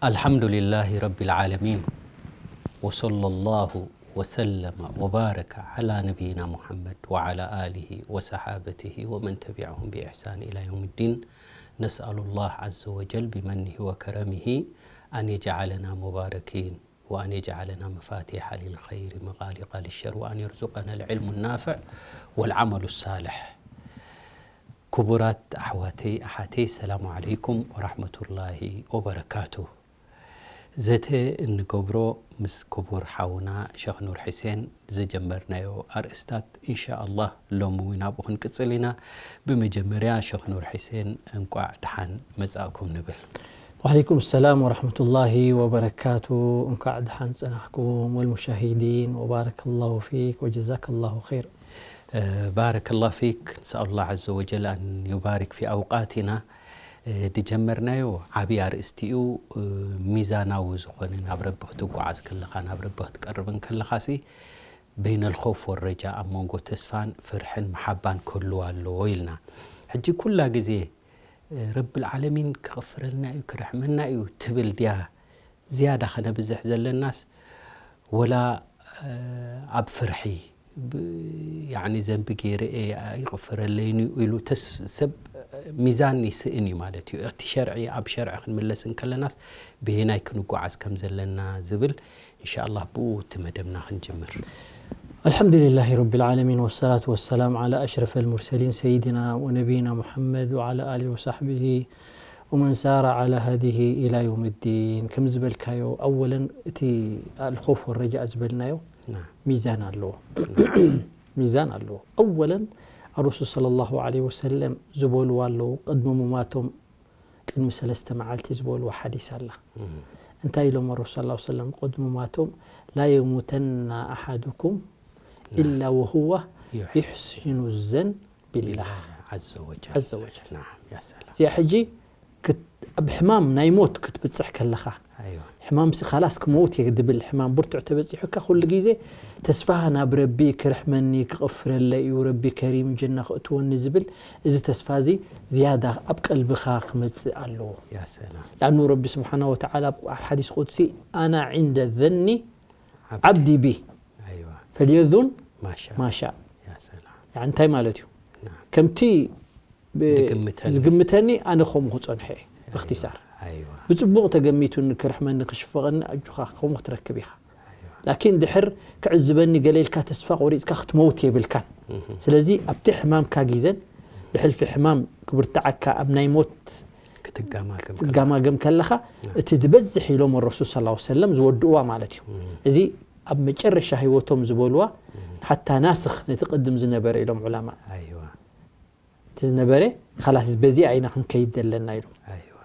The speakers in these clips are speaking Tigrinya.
الحمد لله رب العالمين، وصلى الله وسلم وبارك على نبينا محمد وعلى آله وصحابته ومن تبعهم بإحسان إلى يوم الدين. نسأل الله عز وجل بمنه وكرمه أن يجعلنا مباركين، وأن يجعلنا مفاتيح للخير مغاليق للشر، وأن يرزقنا العلم النافع والعمل الصالح. ክቡራት ኣሕዋተይ ኣሓተይ፣ ሰላሙ ዓለይኩም ወራሕመቱላሂ ወበረካቱ። ዘተ እንገብሮ ምስ ክቡር ሓውና ሸኽ ኑር ሕሴን ዝጀመርናዮ ኣርእስታት፣ ኢንሻ ኣላህ፣ ሎሚ እውን ኣብኡ ክንቅጽል ኢና። ብመጀመርያ፣ ሸኽ ኑር ሕሴን፣ እንቋዕ ደሓን መጻእኩም ንብል። وعليكم السلام ورحمة الله وبركاته. እንኳዕ ደሓን ጸናሕኩም፣ والمشاهدين، وبارك الله فيك وجزاك الله خير. ባረከላሁ ፊክ። ንስኣሉላህ ዐዘ ወጀል ኣን ዩባሪክ ፊ ኣውቃቲና። ድጀመርናዮ ዓብዪ ኣርእስቲ እዩ። ሚዛናዊ ዝኾነ፣ ናብ ረቢ ክትጓዓዝ ከለኻ፣ ናብ ረቢ ክትቀርብ እንከለኻሲ፣ በይነል ኸውፍ ወረጃ፣ ኣብ መንጎ ተስፋን ፍርሕን መሓባን ክህልው ኣለዎ ኢልና። ሕጂ ኩላ ግዜ ረብል ዓለሚን ክቕፍረልና እዩ፣ ክርሕመና እዩ ትብል ድያ ዝያዳ ከነብዝሕ ዘለናስ፣ ወላ ኣብ ፍርሒ፣ ብ-፣ ያዕኒ ዘንቢ ገይረ እየ ይቕፍረለይን እዩ ኢሉ ተስ-፣ ሰብ ሚዛን ይስእን እዩ ማለት እዩ። እቲ ሸርዒ፣ ኣብ ሸርዒ ክንምለስ እንከለናስ በየናይ ክንጓዓዝ ከም ዘለና ዝብል፣ ኢንሻኣላህ ብኡ እቲ መደብና ክንጅምር። الحمد لله رب العالمين، والصلاة والسلام على أشرف المرسلين سيدنا ونبينا محمد وعلى آله وصحبه ومن سار على هديه إلى يوم الدين. ከም ዝበልካዮ፣ ኣወለን እቲ ኣልኾፍ ወረጃእ ዝበልናዮ ና። ሚዛን ኣለዎ። ሚዛን ኣለዎ። ኣወለን ኣረሱል ሰለላሁ ዐለይሂ ወሰለም ዝበልዋ ኣለዉ፣ ቅድሚ ሙማቶም ቅድሚ ሰለስተ መዓልቲ ዝበልዋ ሓዲስ ኣላ። እም። እንታይ ኢሎም ኣረሱል ሰለላሁ ዐለይሂ ወሰለም ቅድሚ ሙማቶም? لا يموتن أحدكم ና። إلا وهو يح- يحسن الظن بالله ቢላህ ዐዘ ወጀል። ዐዘ ወጀል። ናም፣ ያ ሰላም። እዚኣ ሕጂ ክት-፣ ኣብ ሕማም ናይ ሞት ክትብጽሕ ከለኻ፣ ኣይዋ። ሕማምሲ ኻላስ ክመውት እየ ድብል ሕማም ብርቱዕ ተበጺሑካ፣ ኩሉ ግዜ ተስፋ ናብ ረቢ ክርሕመኒ፣ ክቕፍረለይ እዩ፣ ረቢ ከሪም ጀና ክእትወኒ ዝብል፣ እዚ ተስፋ እዚ ዝያዳ ኣብ ቀልብኻ ክመጽእ ኣለዎ። ያ ሰላም። ለኣኑ ረቢ ስብሓነ ወተዓላ ኣብ ሓዲስ ቁድሲ፣ ኣና ዒንደ ዘኒ ዓብዲ። ዓብዲ ቢ ኣይዋ። ፈልየዙን ማሻ። ማሻ። ያ ሰላም። ያኒ እንታይ ማለት እዩ? ናም። ከምቲ ብ-፣ ዝግምተኒ። ዝግምተኒ ኣነ ከምኡ ክጸንሐ እየ። ብእኽትሳር። ኣይዋ። ብጽቡቕ ተገሚቱኒ ክርሕመኒ ክሽፈቐኒ ኣጆኻ ከምኡ ክትረክብ ኢኻ። ኣይዋ። ላኪን ድሕር ክዕዝበኒ ገለ ኢልካ ተስፋ ቆሪጽካ ክትመውት የብልካን። እህ። ስለዚ ኣብቲ ሕማምካ ጊዘን ብሕልፊ ሕማም ክብርትዓካ ኣብ ናይ ሞት ክትጋማገም ከለኻ። ክትጋማገም ከለኻ፣ ናም። እቲ ዝበዝሕ ኢሎም ረሱል ሰለላሁ ዐለይሂ ወሰለም ዝወድእዋ ማለት እዩ። እህ። እዚ ኣብ መጨረሻ ህይወቶም ዝበልዋ እህ። ሓታ ናስኽ ነቲ ቅድም ዝነበረ ኢሎም ዑላማ። ኣይዋ። እቲ ዝነበረ፣ ኻላስ በዚኣ ኢና ክንከይድ ዘለና ኢሉ። ኣይዋ።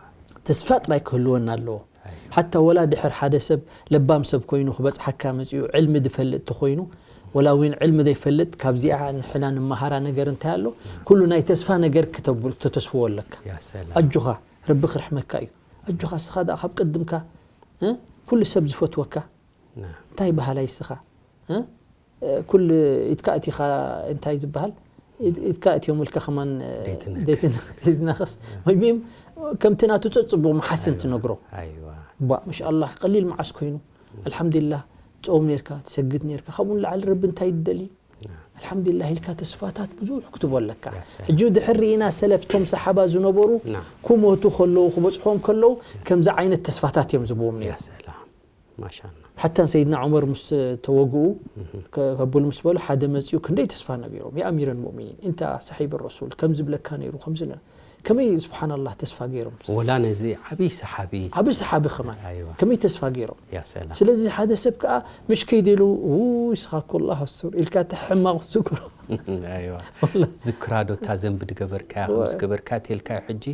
ተስፋ ጥራይ ክህልወና ኣለዎ። ኣይዋ። ሓታ ወላ ድሕር ሓደ ሰብ ለባም ሰብ ኮይኑ ክበጽሓካ መጺኡ፣ ዕልሚ ዝፈልጥ ተኾይኑ፣ ወላ እውን ዕልሚ ዘይፈልጥ፣ ካብዚኣ ንሕና ንመሃራ ነገር እንታይ ኣሎ? ኩሉ ናይ ተስፋ ነገር ክተብ-፣ ክተተስፍዎ ኣለካ። ያ ሰላም። ኣጆኻ፣ ረቢ ክርሕመካ እዩ። ኣጆኻ፣ እስኻ ደኣ ካብ ቅድምካ፣ እ? ኩሉ ሰብ ዝፈትወካ። ና። እንታይ በሃላይ እስኻ? እ? እ፣ ኩል ኢድካ እቲኻ እንታይ ዝበሃል? ኢድ-፣ ኢድካ እትዮምልካ ከማን፣ እ፣ ደይትነክ። ደይትን-፣ ደይትነኸስ። እ። ወይም ከምቲ ናቱ ጸጽቡቕ መሓስን ኣይዋ፣ ትነግሮ። ኣይዋ። ባ፣ ማሻኣላህ፣ ቀሊል መዓስ ኮይኑ። ኣልሓምዱሊላህ፣ ትጾም ኔርካ፣ ትሰግድ ኔርካ። ካብኡ ንላዕሊ ረቢ እንታይ ትደሊ? ና። ኣልሓምዱሊላህ ኢልካ ተስፋታት ብዙሕ ክትቦ ኣለካ። ያ ሰላም። ሕጂ ድሕር ርኢና ሰለፍ፣ ቶም ሰሓባ ዝነበሩ፣ ና። ክሞቱ ከለዉ፣ ክበጽሖም ከለዉ፣ ከምዚ ዓይነት ተስፋታት እዮም ዝብዎም ያ ነይሩ። ሰላም። ማሻላ። ሓታ ሰይድና ዑመር ምስ ተወግኡ፣ እህ። ከ-፣ ከብሉ ምስ በሉ፣ ሓደ መጺኡ ክንደይ ተስፋ ነጊሮም፣ "ያ ኣሚረል ሙእሚኒን፣ እንታ ሳሒብ ረሱል፣ ከም ዝብለካ ነይሩ፣ ከምዚ ነ-," ከመይ ስብሓንላህ ተስፋ ገይሮም። ወላ ነዚ ዓብዪ ሰሓቢ። ዓብዪ ሰሓቢ ኸማን። ኣይዋ። ከመይ ተስፋ ገይሮም። ያ ሰላም። ስለዚ ሓደ ሰብ ከኣ ምሽ ከይደ ኢሉ፣ "ውይ፣ እስኻ እኮ ኣላህ ኣስቱር" ኢልካ እቲ ሕማቕ ዝክሮ። ኣይዋ። ወላ። ዝክራ ዶ እታ ዘንቢ ድገበርካያ፣ ወ- ከምዚ ገበርካ ተልካዮ ሕጂ፣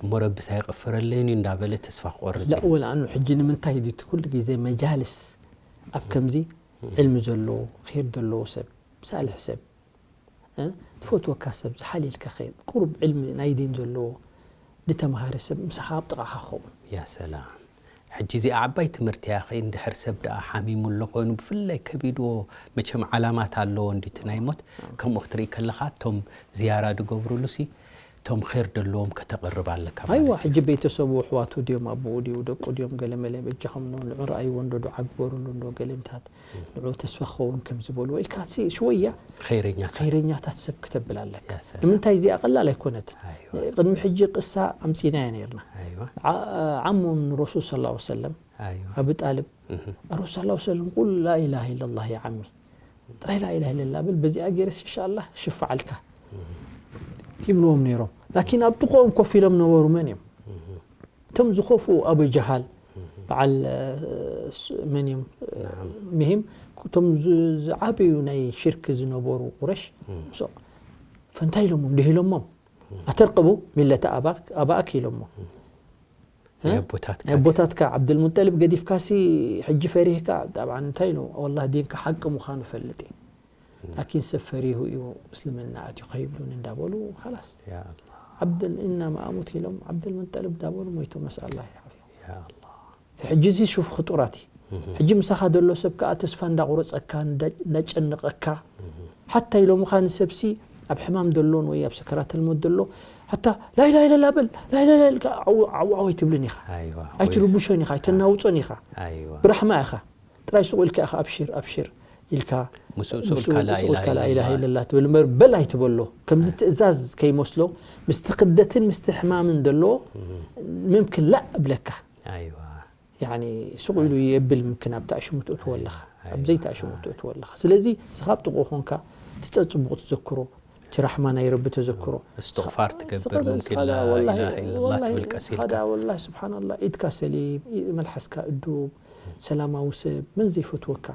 እሞ ረብስ ኣይቕፍረለይን እዩ እንዳበለ ተስፋ ክቆርጽ ላ፣ እዩ። ወላ ኣኑ ሕጂ ንምንታይ ድዩ እቲ ኩሉ ግዜ መጃልስ ኣብ ከምዚ ዕልሚ ዘለዎ፣ ኼር ዘለዎ ሰብ፣ ሳልሕ ሰብ፣ እ? ትፈትወካ ሰብ፣ ዝሓልየልካ ኸይር፣ ቁሩብ ዕልሚ ናይ ዲን ዘለዎ፣ ዝተምሃረ ሰብ ምሳኻ ኣብ ጥቓኻ ክኸውን። ያ ሰላም። ሕጂ እዚኣ ዓባይ ትምህርቲ እያ። ኸይ እንድሕር ሰብ ደኣ ሓሚሙ ኣሎ ኮይኑ፣ ብፍላይ ከቢድዎ፣ መቸም ዓላማት ኣለዎ እንዲ እቲ ናይ ሞት። ከምኡ ክትርኢ ከለኻ፣ እቶም ዝያራ ዝገብሩሉሲ፣ እቶም ር ደለዎም ከተቕርብ ኣለካ ኣይዋ ማለት እዩ። ሕጂ ቤተሰቡ ኣሕዋቱ ድዮም ኣቦኡ ድዩ ደቁ ድዮም ገለመለ በጃኹም ን ንዑ ረኣይዎ እንዶ ዱዓ ግበሩሉ እንዶ ገለምታት ንዑ ተስፋ ክኸውን ከም ዝበልዎ ኢልካ ሲ- ሽወያ ኸይረኛታት ኸይረኛታት ሰብ ክተብል ኣለካ ያ ሰላም። ንምንታይ እዚኣ ቀላል ኣይኮነትን ኣይዋ ቅድሚ ሕጂ ቅሳ ኣምፂናያ ነርና ኣይዋ ዓሞም ንረሱል ስ ሰለም ኣይዋ ኣቢ ጣልብ እህ ረሱል ስ ሰለም ቁል ላኢላሃ ኢለላህ ያ ዓሚ ጥራይ ላኢላሃ ኢለላ ብል በዚኣ ገይረስ እንሻላ ሽፋዓልካ ይብልዎም ነይሮም ላኪን ኣብ ጥቆኦም ኮፍ ኢሎም ነበሩ መን እዮም እህ እቶም ዝኸፍኡ ኣቡ ጀሃል በዓል እ፣ ስ- መን እዮም ናዓም ምሂም እቶም ዝ- ዝዓበዩ ናይ ሽርክ ዝነበሩ ቁረሽ እህ ምስኦም ፈንታይ ኢሎሞም ድሂሎሞም ኣተርቅቡ ሚለተ ኣባክ ኣባእክ ኢሎሞ ናይ ኣቦታትካ ናይ ኣቦታትካ ዓብደልሙጠልብ ገዲፍካሲ ሕጂ ፈሪህካ ጣብዓ እንታይ ኢሉ ወላ ዲንካ ሓቂ ምዃኑ ፈልጥ እየ ላኪን ሰብ ፈሪሁ እዩ እስልምና ኣትዩ ከይብሉን እንዳበሉ ካላስ ያ ኣላህ ዓብደል ኢናማ ኣሙት ኢሎም ዓብደልሙጠልብ እንዳበሉ ሞይቶም ነስኣላ ዓፍያ ያ ኣላህ ሕጂ እዚ ሹፍ ክጡራት እዩ ሕጂ ምሳኻ ዘሎ ሰብ ከዓ ተስፋ እንዳቑረፀካ እንዳ- እንዳጨነቐካ ሓታ ኢሎምኻ ንሰብሲ ኣብ ሕማም ደሎን ወይ ኣብ ሰከራት ልሞት ደሎ ሓታ ላይላ ኢለላ በል ላይላ ኢልካ ዓው- ዓው ዓው ኣይትብልን ኢኻ ኣይዋ ኣይትርብሾን ኢኻ ኣይተናውፆን ኢኻ ኣይዋ ብራሕማ ኢኻ ጥራይ ስቕ ኢልካ ኢኻ ኣብሽር ኣብሽር ኢልካ ምስኡ ምስኡ ስኡልካ ስቕ ኢልካ ላኢላሃ ላኢላሃ ኢለላህ ኢለላ ትብል እምበር በል ኣይትበሎ ከምዚ ትእዛዝ ከይመስሎ ምስቲ ክብደትን ምስቲ ሕማምን ደሎ ምምክን ላእ እብለካ ኣይዋ ያኒ ስቕ ኢሉ የብል ምክን ኣብቲ ኣሽሙ ትእትዎ ኣለኻ ኣይ፣ ኣብ ዘይትኣሽሙ ትእትዎ ኣለኻ ስለዚ ስኻ ኣብ ጥቕኡ ኮንካ እቲ ጸጽቡቕ ትዘክሮ እቲ ራሕማ ናይ ረቢ ተዘክሮ እስትቕፋር ትገብር ስኻ- ምምክን ስኻ ላ ወላሂ- ኢላሃ ኢለላህ ወላሂ ትብል ቀስ ኢልካ ሓዳ ወላሂ ስብሓንላ ኢድካ ሰሊም ኢ- መልሓስካ እዱብ ሰላማዊ ሰብ መን ዘይፈትወካ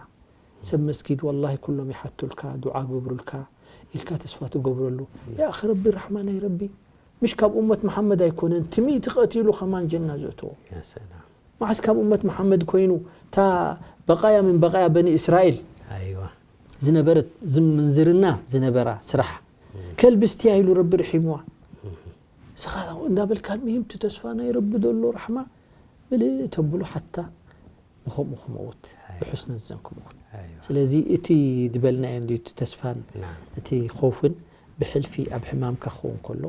ሰብ መስጊድ ወላሂ ኩሎም ይሓቱልካ ዱዓ ገብሩልካ ኢልካ ተስፋ ትገብረሉ ያ ኣኺ ረቢ ራሕማ ናይ ረቢ ምሽ ካብ እመት መሓመድ ኣይኮነን ትሚእቲ ቀቲሉ ከማን ጀና ዘእትዎ ያ ሰላም መዓስ ካብ እመት መሓመድ ኮይኑ እታ በቃያ ምን በቃያ በኒ እስራኤል ኣይዋ ዝነበረት ዝምንዝርና ዝነበራ ስራሕ ከልቢ ስትያ ኢሉ ረቢ ርሒምዋ ስኻ እንዳበልካ ምሂም እቲ ተስፋ ናይ ረቢ ዘሎ ራሕማ ምልእ ተብሎ ሓታ ብኸምኡ ክመውት ብሕስኑ ዘን ክመውት ኣይዋ ስለዚ እቲ ዝበልናዮ እንዲ እቲ ተስፋን ናም እቲ ኸውፍን ብሕልፊ ኣብ ሕማምካ ክኸውን ከሎ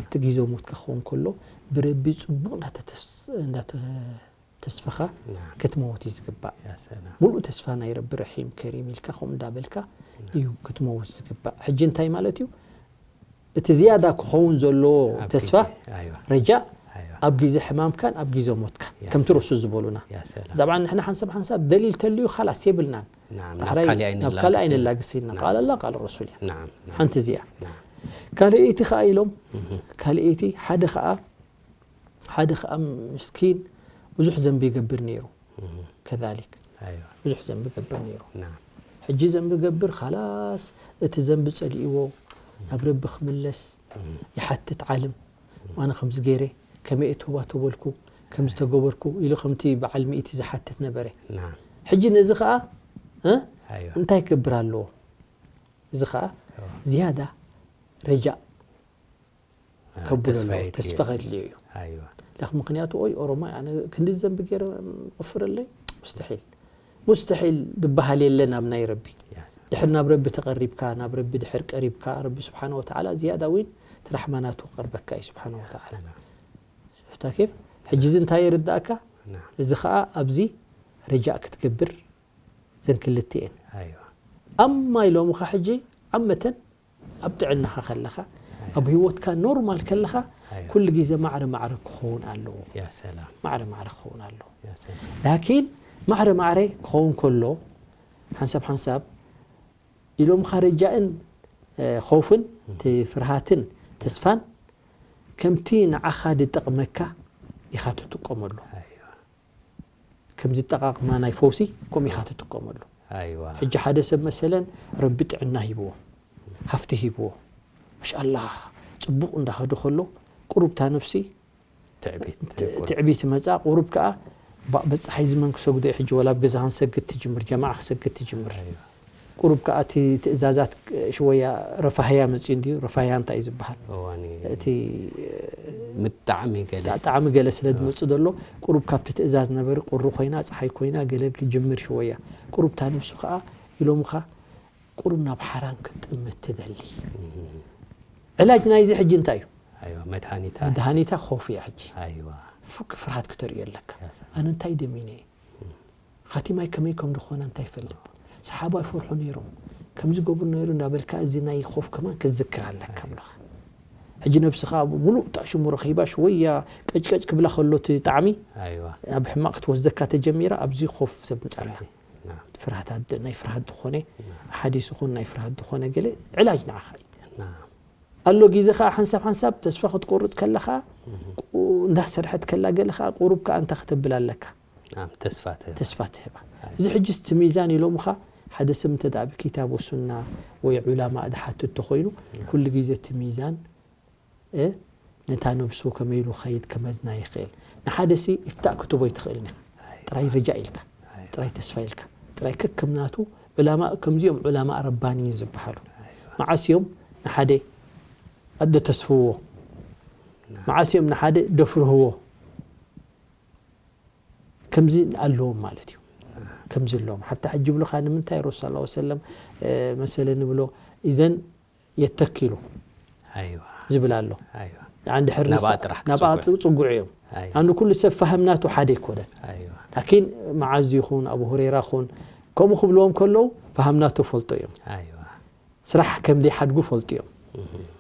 ኣብቲ ግዜ ሞትካ ክኸውን ከሎ ብረቢ ፅቡቕ እንዳተተስ- እንዳተተስፈኻ ናም ክትመውት እዩ ዝግባእ ያ ሰላም ሙሉእ ተስፋ ናይ ረቢ ረሒም ከሪም ኢልካ ከምኡ እንዳበልካ እዩ ክትመውት ዝግባእ ሕጂ እንታይ ማለት እዩ እቲ ዝያዳ ክኸውን ዘለዎ ኣብ ተስፋ ግዜ- ኣይዋ ረጃ ኣይዋ ኣብ ግዜ ሕማምካን ኣብ ግዜ ሞትካ Yes. ከምቲ ረሱል ዝበሉና ያ ሰላም ዛብዓ ንሕና ሓንሳብ ሓንሳብ ደሊል ተልዩ ካላስ የብልናን ናም ዳሕራይ ካልእ ናብ ካልእ ኣይንላግስን። ኣይንላግስ ኢልና ናም። ቃል ኣላ ቃል ረሱል እያ ናም ናም ሓንቲ እዚኣ ካልኣይቲ ከዓ ኢሎም ካልኣይቲ ሓደ ከዓ ሓደ ከዓ ምስኪን ብዙሕ ዘንቢ ይገብር ነይሩ ከዛሊክ ኣይዋ ብዙሕ ዘንቢ ይገብር ነይሩ ናም ሕጂ ዘንቢ ገብር ካላስ እቲ ዘንቢ ጸሊእዎ ናብ ረቢ ክምለስ ይሓትት ዓለም ኣነ ከምዚ ገይረ ከመይ እየ ተውባ ተበልኩ ከምዚ ተገበርኩ ኢሉ ከምቲ በዓል ሚእቲ ዝሓትት ነበረ ናም ሕጂ ነዚ ከዓ እ? ኣይዋ እንታይ ክገብር ኣለዎ እዚ ከዓ ዝያዳ ረጃእ ከብሎ ተስፋ ኣለዎ የድልዮ። ተስፋ ከድልዮ እዩ ኣይዋ ላክ ምክንያቱ ኦይ ኦሮማይ ኣነ ክንዲ ዘንቢ ገይረ እቕፍር ኣለይ ሙስተሒል ሙስተሒል ዝበሃል የለን ኣብ ናይ ረቢ ያ ድሕር ናብ ረቢ ተቐሪብካ ናብ ረቢ ድሕር ቀሪብካ ረቢ ስብሓን ወተዓላ ዝያዳ እውን እቲ ራሕማ ናቱ ክቐርበካ እዩ ስብሓን ወተዓላ ሰላም ሽፍታ ኬፍ ሕጂ እዚ እንታይ ይርዳእካ ናም እዚ ከዓ ኣብዚ ረጃእ ክትገብር ዘን ክልተ እየን ኣይዋ ኣማ ኢሎምኻ ሕጂ ዓመተን ኣብ ጥዕናኻ ከለኻ ኣብ ህይወትካ ኖርማል ከለኻ ኣይዋ ኩሉ ግዜ ማዕረ ማዕረ ክኸውን ኣለዎ ያ ሰላም ማዕረ ማዕረ ክኸውን ኣለዎ ያ ሰላም ላኪን ማዕረ ማዕረ ክኸውን ከሎ ሓንሳብ ሓንሳብ ኢሎምኻ ረጃእን እ፣ ኸውፍን እቲ ፍርሃትን ተስፋን ከምቲ ንዓኻ ዝጠቕመካ ኢኻ ትጥቀመሉ ኣይዋ ከምዚ ጠቃቅማ ናይ ፈውሲ ከምኡ ኢኻ ትጥቀመሉ ኣይዋ ሕጂ ሓደ ሰብ መሰለን ረቢ ጥዕና ሂብዎ ሃፍቲ ሂብዎ ማሻኣላ ፅቡቅ እንዳኸደ ከሎ ቁሩብታ ነብሲ ትዕቢት ትዕቢት መፃ ቁሩብ ከዓ ባ- በፃሓይ ዝመን ክሰግዶ እዩ ሕጂ ወላ ኣብ ገዛ ክንሰግድ ትጅምር ጀማዓ ክሰግድ ትጅምር ቁሩብ ከዓ እቲ ትእዛዛት ሽወያ ረፋህያ መፅኡ እንድዩ ረፋህያ እንታይ እዩ ዝበሃል እዋኒ እቲ ምጣዕሚ ገለ ጣዕሚ ገለ ስለ ዝመፅእ ዘሎ ቁሩብ ካብቲ ትእዛዝ ነበሪ ቁሪ ኮይና ፀሓይ ኮይና ገለ ክጅምር ሽወያ ቁሩብ እታ ነብሱ ከዓ ኢሎምኻ ቁሩብ ናብ ሓራም ክትጥምት ትደሊ ዕላጅ ናይዚ ሕጂ እንታይ እዩ ኣይዋ መድሃኒታ መድሃኒታ ኾፍ እያ። ሕጂ ኣይዋ ፉክ ፍርሃት ክተርእዮ ኣለካ። ያሰ ኣነ እንታይ ደሚነ፣ ኻቲማይ ከመይ ከም ዝኾነ እንታይ ይፈልጥ። ሰሓባ ይፈርሑ ነይሮም። ከምዚ ገብሩ ነይሩ እንዳበልካ እዚ ናይ ኾፍ ከማን ክትዝክር ኣለካ ብለኻ። ሕጂ ነብስኻ ሙሉእ ጣሽሙ ረኺባ ሽወያ ቀጭቀጭ ክብላ ከሎ እቲ ጣዕሚ ኣይዋ ናብ ሕማቕ ክትወስደካ ተጀሚራ ኣብዚ ኾፍ ተምጻላ። ና ፍርሃት ኣደ ናይ ፍርሃት ዝኾነ ሓዲስ ይኹን ናይ ፍርሃት ዝኾነ ገለ ዕላጅ ንዓኻ እዩ። ና ኣሎ ግዜ ኸዓ ሓንሳብ ሓንሳብ ተስፋ ክትቆርጽ ከለኻ እንዳሰርሐት ከላ ገለ ኸዓ ቁሩብ ከኣ እንታይ ከተብል ኣለካ ናም ተስፋ ትህብ ተስፋ ትህባ። እዚ ሕጂ እቲ ሚዛን ኢሎምኻ ሓደ ሰብ እንተ ደኣ ብኪታብ ወሱና ወይ ዑላማ ድሓትት ተኾይኑ ኩሉ ግዜ እቲ ሚዛን እ ነታ ነብሱ ከመይ ኢሉ ኸይድ ከመዝና ይኽእል። ንሓደ ሲ ኢፍታእ ክትቦ ኣይትኽእልን ኢኻ። ጥራይ ረጃ ኢልካ ጥራይ ተስፋ ኢልካ ጥራይ ከከም ናቱ ዑላማ ከምዚኦም ዑላማ ረባንይን ዝበሃሉ መዓስ እዮም ንሓደ ኣደ ተስፍዎ መዓስ እዮም ንሓደ ደፍርህዎ ከምዚ ኣለዎም ማለት እዩ። ከምዚ ኣለዎም ሓታ ሕጂ ብሉኻ ንምንታይ ረሱል ስ ሰለም መሰለ ንብሎ ኢዘን የተኪሉ ኣይዋ ዝብል ኣሎ። ኣይዋ ንድሕር ናብኣ ጥራሕ ናብኣ ክጽጉዕ። ጽጉዕ እዮም። ኣይዋ ኣንዱ ኩሉ ሰብ ፋህምናቱ ሓደ ኣይኮነን። ኣይዋ ላኪን መዓዝ ይኹን ኣቡ ሁሬራ ኹን ከምኡ ክብልዎም ከለዉ ፋህምናቱ ፈልጦ እዮም። ኣይዋ ስራሕ ከም ዘይሓድጉ ፈልጡ እዮም።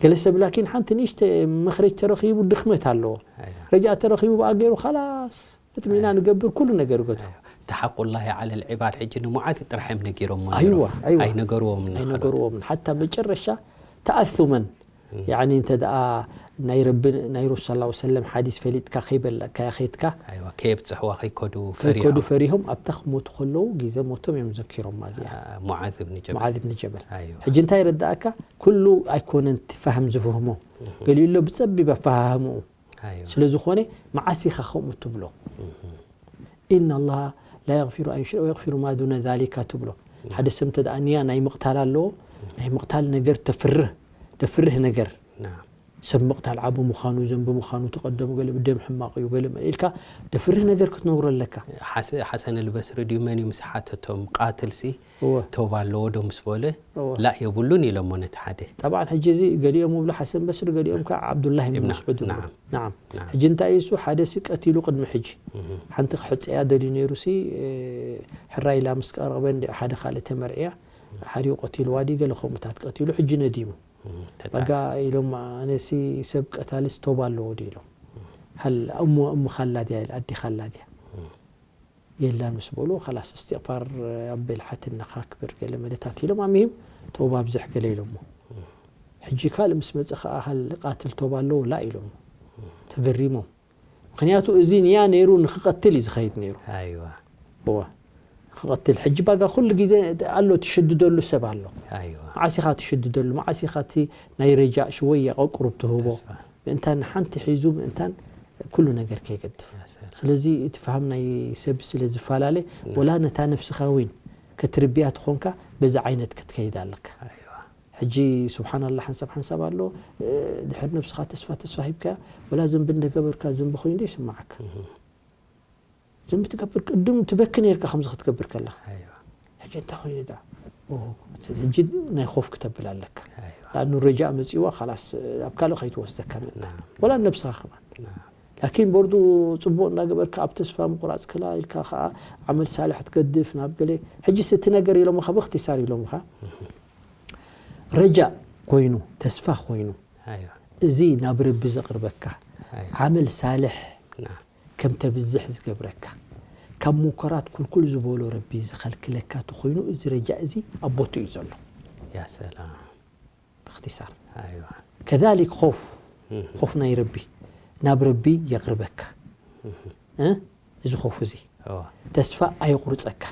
ገለ ሰብ ላኪን ሓንቲ ንእሽተ ምኽሪ ተረኺቡ ድኽመት ኣለዎ። ኣይዋ ረጃ ተረኺቡ ብኣ ገይሩ ካላስ እጥሚና ንገብር ኩሉ ነገር ይገድፎ። ተሓቁላሂ ዓለ ልዕባድ ሕጂ ንሙዓዝ ጥራሕ እዮም ነጊሮሞ ኣይዋ፣ ነይሮም። ኣይዋ። ኣይነገርዎም ኣይነገርዎም ሓታ መጨረሻ ተኣሱመን ያኒ እንተ ደኣ ናይ ረቢ ናይ ረሱል ስ ሰለም ሓዲስ ፈሊጥካ ከይበለካ ከይትካ ኣይዋ ከየብፅሕዋ ከይከዱ ከይከዱ ፈሪሖም ፈሪሆም ኣብታ ክሞቱ ከለዉ ግዜ ሞቶም እዮም ዘኪሮማ እዚኣ ሙዓዝ ብን ጀበል ሙዓዝ ብን ጀበል ኣይዋ ሕጂ እንታይ ይረዳእካ ኩሉ ኣይኮነን እቲ ፋህም ዝፍህሞ ገሊኡ ኣሎ ብፀቢብ ኣፈሃህምኡ ኣይዋ ስለ ዝኾነ መዓስ ኢኻ ከምኡ ትብሎ إن الله لا يغفر أن يشرك ويغفر ما دون ذلك ትብሎ ሓደ ሰብ እንተ ደኣ ንያ ናይ ምቕታል ኣለዎ ናይ ምቕታል ነገር ተፍርህ ደፍርህ ነገር ና ሰብ ምቕታል ዓቢ ምዃኑ ዘንቢ ምዃኑ ተቐደሙ ገለ ብደም ሕማቕ እዩ ገለ መለ ኢልካ ደፍርህ ነገር ክትነግሮ ኣለካ ሓሰ- ሓሰን ልበስሪ ድዩ መን እዩ ምስ ሓተቶም ቃትልሲ እወ ተውባ ኣለዎ ዶ ምስ በለ እወ ላእ የብሉን ኢሎሞ ነቲ ሓደ ጠብዓን ሕጂ እዚ ገሊኦም ይብሉ ሓሰን በስሪ ገሊኦም ከዓ ዓብዱላህ ብን ኢብና- መስዑድ ይብሉ ናዓም። ናዓም ናዓም። ሕጂ እንታይ እሱ ሓደ ሲ ቀቲሉ ቅድሚ ሕጂ ሓንቲ ክሕፀያ ደልዩ ነይሩ ሲ እ፣ ሕራይ ኢላ ምስ ቀረበ እንዲ ሓደ ካልእ ተመርዕያ ሓሪኡ ቀቲልዋ ድዩ ገለ ከምኡታት ቀቲሉ ሕጂ ነዲሙ ተጣ- በጋ ኢሎም ኣነሲ ሰብ ቀታልስ ቶባ ኣለዎ ድዩ ኢሎም ሃል እሞ እምኻ ኣላ ድያ ኢል ኣዴኻ ኣላ ድያ የላን ምስ በሉ ላስ እስትቕፋር ኣበል ሓትነኻ ክብር ገለ መለታት ኢሎም ኣሚሂም ቶባ ኣብዝሕ ገለ ኢሎሞ ሕጂ ካልእ ምስ መፀ ከዓ ሃል ቃትል ቶባ ኣለዎ ላ ኢሎም ተገሪሞም ምክንያቱ እዚ ንያ ነይሩ ንክቐትል እዩ ዝኸይድ ነይሩ ኣይዋ እወ ክቐትል ሕጂ ባጋ ኩሉ ግዜ ኣሎ ትሽድደሉ ሰብ ኣሎ ኣይዋ መዓስ ኢኻ ትሽድደሉ መዓስ ኢኻ እቲ ናይ ረጃእ ሽወያ ቀቁሩብ ትህቦ ተስፋ ምእንታን ንሓንቲ ሒዙ ምእንታን ኩሉ ነገር ከይገድፍ ያሰር ስለዚ እቲ ፋሃም ናይ ሰብ ስለ ዝፈላለ ወላ ነታ ነብስኻ እውን ክትርብያ ትኾንካ በዚ ዓይነት ክትከይድ ኣለካ ኣይዋ ሕጂ ስብሓንላ ሓንሳብ ሓንሳብ ኣሎ ድሕር ነብስኻ ተስፋ ተስፋ ሂብካ ወላ ዘንቢ እንደገበርካ ዘንቢ ኮይኑ ዶ ይስማዓካ ዘንቢ ትገብር ቅድም ትበኪ ነርካ ከምዚ ክትገብር ከለኻ ኣይዋ ሕጂ እንታይ ኮይኑ ዳ ሕጂ ናይ ኮፍ ክተብል ኣለካ ኣይዋ ላኑ ረጃእ መፅዋ ላስ ኣብ ካልእ ከይትወስደካ ምእንታ ናም ወላ ነብስኻ ከማን ናም ላኪን በርዱ ፅቡቅ እንዳገበርካ ኣብ ተስፋ ምቁራፅ ክላ ኢልካ ከዓ ዓመል ሳልሕ ትገድፍ ናብ ገለ ሕጂ ስቲ ነገር ኢሎምኻ ብክትሳር ኢሎምኻ ረጃእ ኮይኑ ተስፋ ኮይኑ ኣይዋ እዚ ናብ ረቢ ዘቕርበካ ኣይዋ ዓመል ሳልሕ ናም ከም ተብዝሕ ዝገብረካ ካብ ሙንከራት ኩልኩል ዝበሎ ረቢ ዝኸልክለካ ተኾይኑ እዚ ረጃእ እዚ ኣብ ቦቱ እዩ ዘሎ ያሰላም ብክትሳር ኣይዋ ከሊክ ኮፍ ኮፍ ናይ ረቢ ናብ ረቢ የቕርበካ እ? እዚ ኮፍ እዚ እዋ ተስፋ ኣየቑርፀካ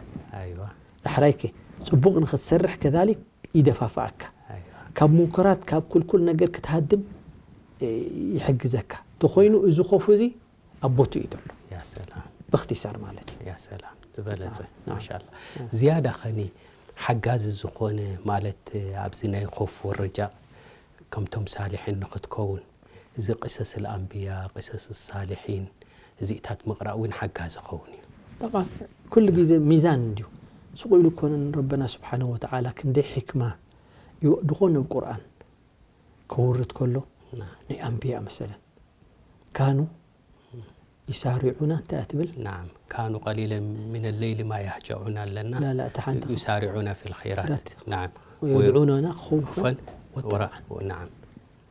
ኣይዋ ዳሕራይከ ፅቡቕ ንክትሰርሕ ከሊክ ይደፋፍኣካ ኣይዋ ካብ ሙንከራት ካብ ኩልኩል ነገር ክትሃድም እ፣ ይሕግዘካ ተኾይኑ እዚ ኮፍ እዚ ኣብ ቦቱ እዩ ዘሎ ያሰላም ብክትሳር ማለት እዩ ያሰላም ዝበለጸ ናም። ማሻላ ዝያዳ ኸኒ ሓጋዚ ዝኾነ ማለት ኣብዚ ናይ ኮፍ ወረጃ ከምቶም ሳሊሒን ንኽትከውን እዚ ቅሰስ ልኣንብያ ቅሰስ ሳሊሒን እዚእታት ምቕራእ እውን ሓጋዚ ኸውን እዩ ጠቃ ኩሉ ግዜ ሚዛን እንድዩ ስቁ ኢሉ ኮነ ረበና ስብሓንሁ ወተዓላ ክንደይ ሕክማ ይወድኾ ናብ ቁርኣን ከውርድ ከሎ ናይ ኣንብያ መሰለን ካኑ ይሳሪዑና እንታይ ትብል ናዓም ካኑ ቀሊለን ሚነ ለይሊ ማ ያህጀዑና ኣለና ላላ እታ ሓንቲ ዩሳሪዑና ፊ ልኸይራት ራት ናዓም ويدعوننا خوفا ፈን وطمعا ወራ ናዓም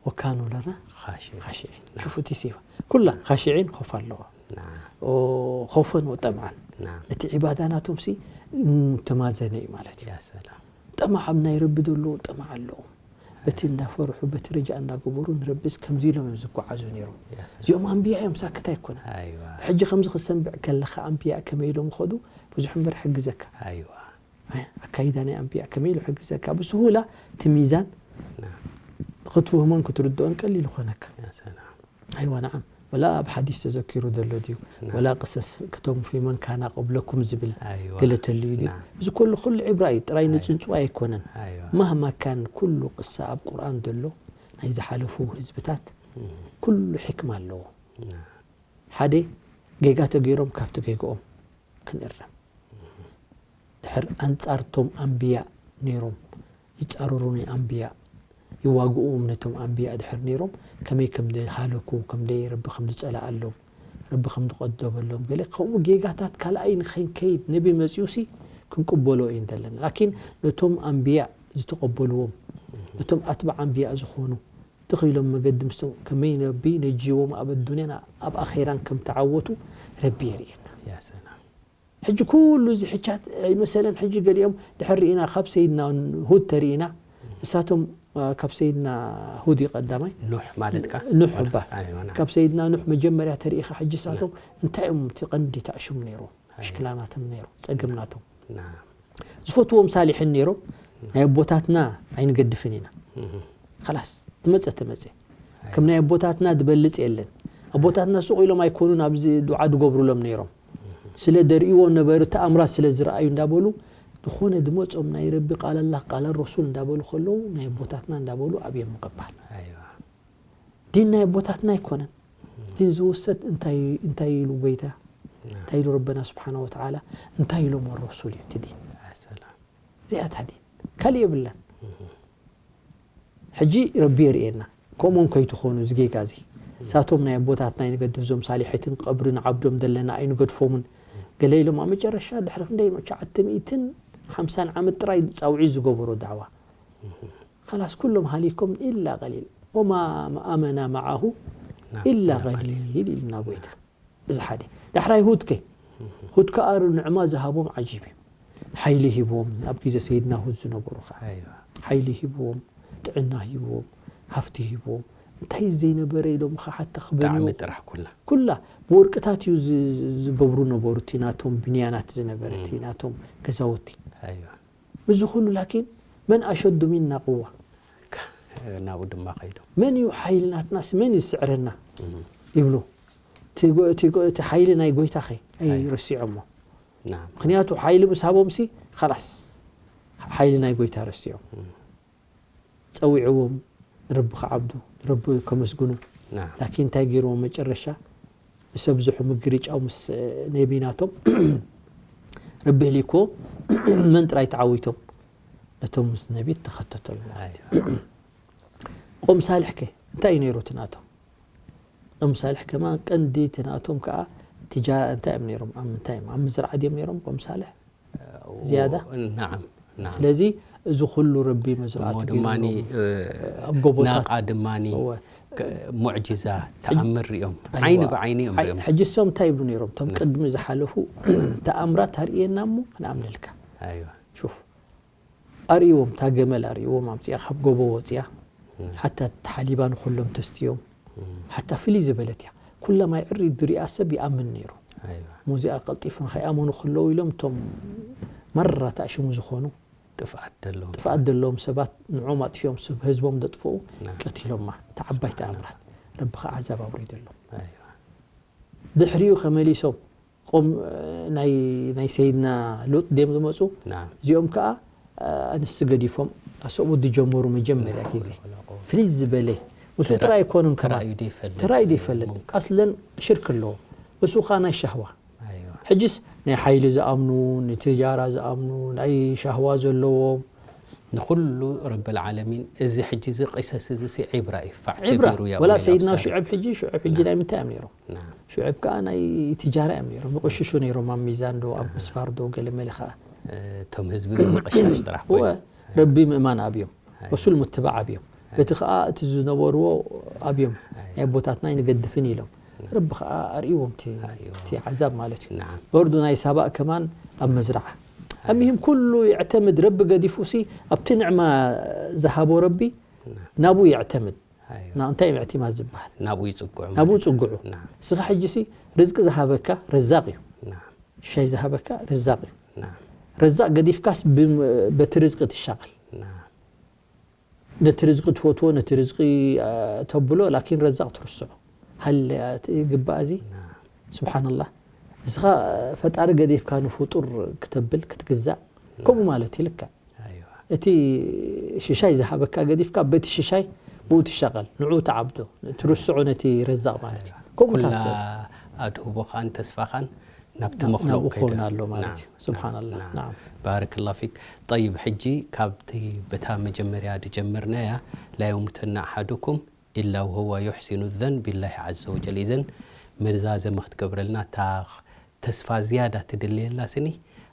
وكانوا لنا ኻሽዒ خاشعين شوف እቲ ሲፋ ኩላ خاشعين خوف ኣለዎ ናዓም خوفا وطمعا ናዓም እቲ ዒባዳ ናቶም ሲ ተማዘነ እዩ ማለት እዩ ያ ሰላም ጠማዕ ኣብ ናይ ረቢ ዘለዎ ጠማዕ ኣለዎም በቲ እንዳፈርሑ በቲ ረጃ እንዳገበሩ ንረቢስ ከምዚ ኢሎም እዮም ዝጓዓዙ ነይሮም ያ ሰላም እዚኦም ኣንብያ እዮም ሳክት ኣይኮነ ኣይዋ ሕጂ ከምዚ ክሰንብዕ ከለካ ኣንብያ ከመይ ኢሎም ኸዱ ብዙሕ እምበር ሕግዘካ ኣይዋ ኣካይዳ ናይ ኣንብያ ከመይ ኢሉ ሕግዘካ ብስሁላ እቲ ሚዛን ናዓም ክትፍህሞን ክትርድኦን ቀሊል ይኾነካ ያ ሰላም ኣይዋ ነዓም ወላ ኣብ ሓዲስ ተዘኪሩ ዘሎ ድዩ ናዓም። ወላ ቅሰስ ክቶም ፊመን ካና ቀብለኩም ዝብል ኣይዋ ገለ ተልዩ ድዩ ናዓም። እዚ ኩሉ ኩሉ ዕብራ እዩ ጥራይ ንፅንፅዋ ኣይኮነን ኣይዋ ማህማ ካን ኩሉ ቅሳ ኣብ ቁርኣን ዘሎ ናይ ዝሓለፉ ህዝብታት ኩሉ ሕክማ ኣለዎ ናዓም ሓደ ጌጋ ተገይሮም ካብቲ ጌግኦም ክንእረም ድሕር ኣንጻርቶም ኣንብያ ነይሮም ይጻረሩ ናይ ኣንብያ ይዋግኡ ነቶም ኣንብያ ድሕር ነይሮም ከመይ ከም ሃለኩ ከም ረቢ ከም ዝጸላኣሎም ረቢ ከም ዝቆደበሎም ገለ ከምኡ ጌጋታት ካልኣይ ንኸይንከይድ ነቢ መጺኡ ሲ ክንቅበሎ እዩ ዘለና ላኪን ነቶም ኣንብያ ዝተቐበልዎም ነቶም ኣትባዕ ኣንብያ ዝኾኑ ትኽኢሎም መገዲ ምስቶም ከመይ ነቢ ነጂዎም ኣብ ኣዱንያን ኣብ ኣኼራን ከም ተዓወቱ ረቢ የርእየና ያ ሰላም ሕጂ ኩሉ እዚ ሕቻት ኣይመሰለን ሕጂ ገሊኦም ድሕር ርኢና ካብ ሰይድና ሁድ ተርኢና እሳቶም አ፣ ካብ ሰይድና ሁድ እዩ ቀዳማይ ኑሕ ማለት ካ ኑሕ እባ ኣይዋ ናዓም ካብ ሰይድና ኑሕ መጀመርያ ተርኢኻ ሕጂ እሳቶም እንታይ እዮም እቲ ቀንዲ ተኣሽሙ ነይሩ ሽክላናቶም ነይሩ ጸገምናቶም ናዓም ዝፈትዎም ሳሊሕን ነይሮም ናይ ኣቦታትና ኣይንገድፍን ኢና ከላስ ትመፀ ትመፀ ከም ናይ ኣቦታትና ዝበልፅ የለን ኣቦታትና ሱቕ ኢሎም ኣይኮኑን ኣብዚ ዱዓ ዝገብሩሎም ነይሮም ስለ ደርእዎ ነበሩ ተኣምራት ስለ ዝረኣዩ እንዳበሉ ዝኾነ ድመፆም ናይ ረቢ ቃል ኣላህ ቃል ረሱል እንዳበሉ ከለዉ ናይ ኣቦታትና እንዳበሉ ኣብዮም ምቕባል ኣይዋ ዲን ናይ ኣቦታትና ኣይኮነን ዲን ዝውሰድ እንታይ እንታይ ኢሉ ጎይታ እንታይ ኢሉ ረበና ስብሓን ወተዓላ እንታይ ኢሎም ረሱል እዩ እቲ ዲን ያ ሰላም እዚኣ እታ ዲን ካልእ የብላን ሕጂ ረቢ የርእየና ከምኦም ከይትኾኑ እዚ ጌጋ እዚ እሳቶም ናይ ኣቦታትና ኣይንገድፍ እዞም ሳሊሒትን ቀብሪ ንዓብዶም ዘለና ኣይንገድፎምን ገለ ኢሎም ኣብ መጨረሻ ድሕሪ ክንደይ ትሽዓተ ሚእትን ሓምሳን ዓመት ጥራይ ፃውዒት ዝገበሩ ዳዕዋ ከላስ ኩሎም ሃሊኮም ኢላ ቀሊል ወማ ኣመና መዓሁ ናም፣ ኢላ ኢላ ቀሊል ኢልና ጎይታ እዚ ሓደ ዳሕራይ ሁድ ከ ሁድ ከኣ ንዕማ ዝሃቦም ዓጂብ እዩ ሓይሊ ሂብዎም ኣብ ግዜ ሰይድና ሁድ ዝነበሩ ከዓ ኣይዋ ሓይሊ ሂብዎም ጥዕና ሂብዎም ሃፍቲ ሂብዎም እንታይ ዘይነበረ ኢሎም ከዓ ሓታ ክበንዩ ብጣዕሚ ጥራሕ ኩላ ኩላ ብወርቅታት እዩ ዝ- ዝገብሩ ነበሩ እቲ ናቶም ብንያናት ዝነበረ እቲ ናቶም ገዛውቲ ኣይዋ እዚ ኩሉ ላኪን መን ኣሸዱ ሚና ቅዋ ናብኡ ድማ ከይዶም መን እዩ ሓይሊ ናትናስ መን እዩ ዝስዕረና ይብሉ እቲ ጎ- እቲ ጎ- እቲ ሓይሊ ናይ ጎይታ ኸ ኣይረሲዖሞ ናም ምክንያቱ ሓይሊ ምስ ሃቦም ሲ ላስ ሓይሊ ናይ ጎይታ ረሲዖም ጸዊዕዎም ንረቢ ክዓብዱ ንረቢ ከመስግኑ ናም ላኪን እንታይ ገይርዎም መጨረሻ ምስ ኣብዝሑ ምግርጫው ምስ ነቢ ናቶም ረቢ ህሊክዎም መን ጥራይ ተዓዊቶም ነቶም ምስ ነቢ ተኸተተሉ ማለት እዩ ኣይዋ ቆም ሳልሕ ከ እንታይ እዩ ነይሩ እቲ ናቶም ቆም ሳልሕ ከማን ቀንዲ እቲ ናቶም ከዓ ትጃ እንታይ እዮም ነይሮም ኣብ ምንታይ እዮም ኣብ ምዝራዕ ድዮም ነይሮም ቆም ሳልሕ ዝያዳ ናዓም ናዓም ስለዚ እዚ ኩሉ ረቢ መዝራእቲ እሞ ድማኒ ገይሩሎም እ፣ ኣብ ጎቦታት ናቃ ድማኒ እወ። ከ- ሙዕጅዛ ተኣምር ሪኦም ኣይዋ። ዓይኒ ብዓይኒ እዮም ሓይ- ሪኦም ሕጂ እሶም እንታይ ይብሉ ነይሮም እቶም ቅድሚ ዝሓለፉ ተኣምራት ኣርእየና እሞ ክንኣምነልካ ኣይዋ ሹፍ ኣርእዎም እታ ገመል ኣርእዎም ኣምፅኣ ካብ ጎቦ ወፅያ ሓታ ተሓሊባ ንኩሎም ተስትዮም ሓታ ፍልይ ዝበለት እያ ኩለማይ ዕሪ ድሪኣ ሰብ ይኣምን ነይሩ ኣይዋ ሙዚኣ ቀልጢፉ ንኸይኣመኑ ከለዉ ኢሎም እቶም መራ ተኣሽሙ ዝኾኑ ጥፍኣት ደለዎም ጥፍኣት ዘለዎም ሰባት ንዖም ኣጥፊኦም ሰብ ህዝቦም ዘጥፍኡ ና። ቀቲሎማ እታ ዓባይ ተኣምራት ረቢ ከዓ ዓዛብ ኣውሪደሎም ኣይዋ ድሕሪኡ ከመሊሶም ቆም ናይ ናይ ሰይድና ሉጥ ድዮም ዝመፁ ና እዚኦም ከዓ ኣንስቲ ገዲፎም ኣሰብኡ ዝጀመሩ መጀመርያ ግዜ ፍልይ ዝበለ ምስ ጥራይ ኣይኮኑን ከማን ተራእዩ ዘይፈልጥ ተራእዩ ዘይፈልጥ ኣስለን ሽርክ ኣለዎ እሱ ከዓ ናይ ሻህዋ ኣይዋ ሕጅስ ናይ ሓይሊ ዝኣምኑ ንትጃራ ዝኣምኑ ናይ ሻህዋ ዘለዎም ንኹሉ ረብል ዓለሚን እዚ ሕጂ እዚ ቂሰስ እዚ ሲ ዒብራ እዩ። ፋዕ ዒብራ ተቢሩ ያ ወላ ወይል ሰይድና ኣብሳሪ። ሹዐብ ሕጂ ሹዐብ ሕጂ ናይ ምንታይ እዮም ነይሮም? ናም። ሹዐብ ከዓ ናይ ትጃራ እዮም ነይሮም። ይቕሽሹ ነይሮም ኣብ ሚዛን ዶ ኣብ ምስፋር ዶ ገለ መለ ከዓ እቶም ህዝቢ ምቕሻሽ ጥራሕ እወ ኮይኑ። ረቢ ምእማን ኣብዮም። ረሱል ምትባዕ ኣብዮም። በቲ ከዓ እቲ ዝነበርዎ ኣብዮም ናይ ኣቦታትና ኣይንገድፍን ኢሎም። ረቢ ከዓ ኣርእዎም እቲ ኣርእዎም። እቲ ዓዛብ ማለት እዩ። ናም። በርዱ ናይ ሳባእ ከማን ኣብ መዝረዓ ኣሚሂም ኩሉ ይዕተምድ ረቢ ገዲፉ ሲ ኣብቲ ንዕማ ዝሃቦ ረቢ ናብኡ ይዕተምድ። ኣይዋ። ና እንታይ እዩ ምዕቲማድ ዝበሃል? ናብኡ ይጽግዑ ናብኡ ማለት። ጽግዑ። ናም። እስኻ ሕጂ ሲ ርዝቂ ዝሃበካ ረዛቕ እዩ። ናም። ሻይ ዝሃበካ ረዛቕ እዩ። ናም። ረዛቕ ገዲፍካስ ብም- በቲ ርዝቂ ትሻቐል። ናም። ነቲ ርዝቂ ትፈትዎ ነቲ ርዝቂ አ፣ ተብሎ ላኪን ረዛቕ ትርስዖ። ሃል ይግባእ እዚ? ናም። ስብሓንላህ። እስኻ ፈጣሪ ገዲፍካ ንፍጡር ክተብል ክትግዛእ ከምኡ ማለት እዩ ልክዕ። ኣይዋ። እቲ ሽሻይ ዝሃበካ ገዲፍካ በቲ ሽሻይ ብኡ ትሻቐል ንዑ ተዓብዶ ትርስዖ ነቲ ረዛቕ ማለት እዩ። ከምኡታት ኩላ ኣድህቦኻን ተስፋኻን ናብቲ ናብ- መኽሉቕ ናብኡ ከይደ- ክኸውን ኣሎ ማለት እዩ። ናም፣ ስብሓንላህ። ናም፣ ናም። ናም። ባረከላሁ ፊክ። ጠይብ፣ ሕጂ ካብቲ በታ መጀመርያ ዝጀመርናያ ላ የሙተና ኣሓዱኩም ኢላ ወሁወ ዩሕሲኑ ዘን ቢላሂ ዓዘ ወጀል። ኢዘን መዛዘሚ ክትገብረልና እታ ተስፋ ዝያዳ ትድልየላ ስኒ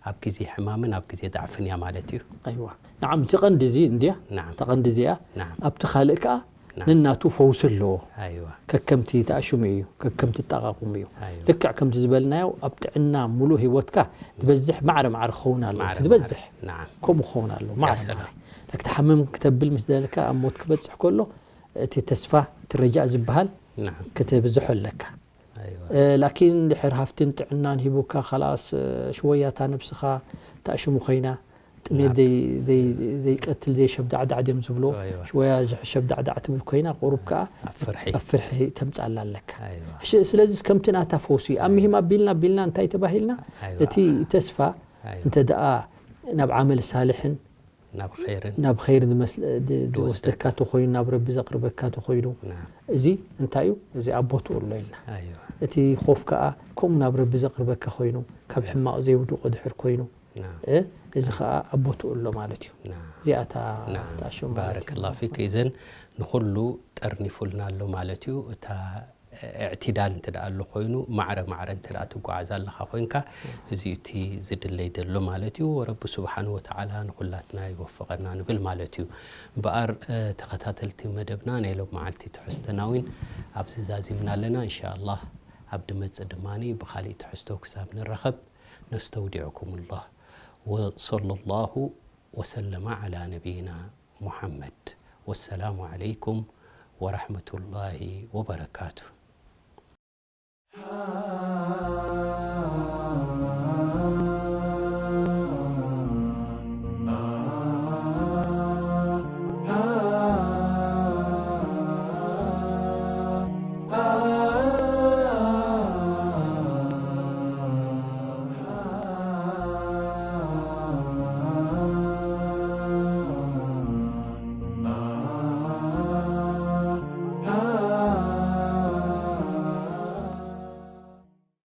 ኣብ ግዜ ሕማምን ኣብ ግዜ ዳዕፍን እያ ማለት እዩ። ኣይዋ ንዓም እቲ ቀንዲ እዚ እንድያ ናም። እታ ቀንዲ እዚኣ ናም። ኣብቲ ካልእ ከዓ ናም። ነናቱ ፈውሲ ኣለዎ። ኣይዋ። ከከምቲ ተኣሽሙ እዩ ከከምቲ ጠቃቁሙ እዩ። ኣይዋ። ልክዕ ከምቲ ዝበልናዮ ኣብ ጥዕና ሙሉእ ህይወትካ ትበዝሕ ማዕረ ማዕረ ክኸውን ኣለዎ ማዕረ ትበዝሕ ማዕረ። ናም። ከምኡ ክኸውን ኣለዎ ማዕረ ሰላም። ማዕረ። ክትሓምም ክተብል ምስ ደለካ ኣብ ሞት ክበፅሕ ከሎ እቲ ተስፋ እቲ ረጃእ ዝበሃል ናም። ክትብዝሖ ኣለካ። ኣይዋ። እ፣ ላኪን ድሕር ሃፍትን ጥዕናን ሂቡካ ካላስ እ፣ ሽወያታ ነብስኻ ተኣሽሙ ኮይና ጥሜት ናብ- ዘይ- ዘይ- ዘይቀትል ዘይሸብዳዕዳዕ ድዮም ዝብሎ ኣይዋ። ሽወያ ሸብዳዕዳዕ ትብል ኮይና ቁሩብ ከዓ ኣብ ፍርሒ። ኣብ ፍርሒ ተምፃላ ኣለካ። ኣይዋ። እሺ፣ ስለዚ ከምቲ ናታ ፈውሲ ኣብ ምሂም ኣቢልና ኣቢልና እንታይ ተባሂልና ኣይዋ። እቲ ተስፋ ኣይዋ። እንተ ደኣ ናብ ዓመል ሳልሕን ናብ ኸይርን ናብ ኸይር ዝመስል- ድ- ዝወስደካ ተኮይኑ ናብ ረቢ ዘቅርበካ ተኮይኑ ናም። እዚ እንታይ እዩ እዚ ኣብ ቦትኡ ኣሎ ኢልና ኣይዋ። እቲ ኮፍ ከዓ ከምኡ ናብ ረቢ ዘቅርበካ ኮይኑ ካብ ሕማቕ ዘይውድቆ ድሕር ኮይኑ ናም። እ፣ እዚ ከዓ ኣብ ቦትኡ ኣሎ ማለት እዩ። ናም። እዚኣታ ናም። ተኣሽሙ ማለት እዩ። ባረከላሁ ፊክ። ኢዘን ንኹሉ ጠርኒፉልና ኣሎ ማለት እዩ። እታ እዕትዳል እንተ ደኣ ኣሎ ኮይኑ ማዕረ ማዕረ እንተ ደኣ ትጓዓዝ ኣለኻ ኮይንካ እዚ እቲ ዝድለይ ደሎ ማለት እዩ። ወረቢ ስብሓን ወተዓላ ንኹላትና ይወፍቐና ንብል ማለት እዩ። እምበኣር እ፣ ተኸታተልቲ መደብና ናይ ሎም መዓልቲ ትሕዝቶና እውን ኣብዚ ዛዚምና ኣለና። እንሻ ኣላህ ኣብ ድመጽእ ድማ ብኻሊእ ትሕዝቶ ክሳብ ንራኸብ ነስተውዲዕኩም ላህ ወሰለ ላሁ ወሰለመ ዓላ ነቢይና ሙሓመድ። ወሰላሙ ዓለይኩም ወራሕመቱላሂ ወበረካቱ።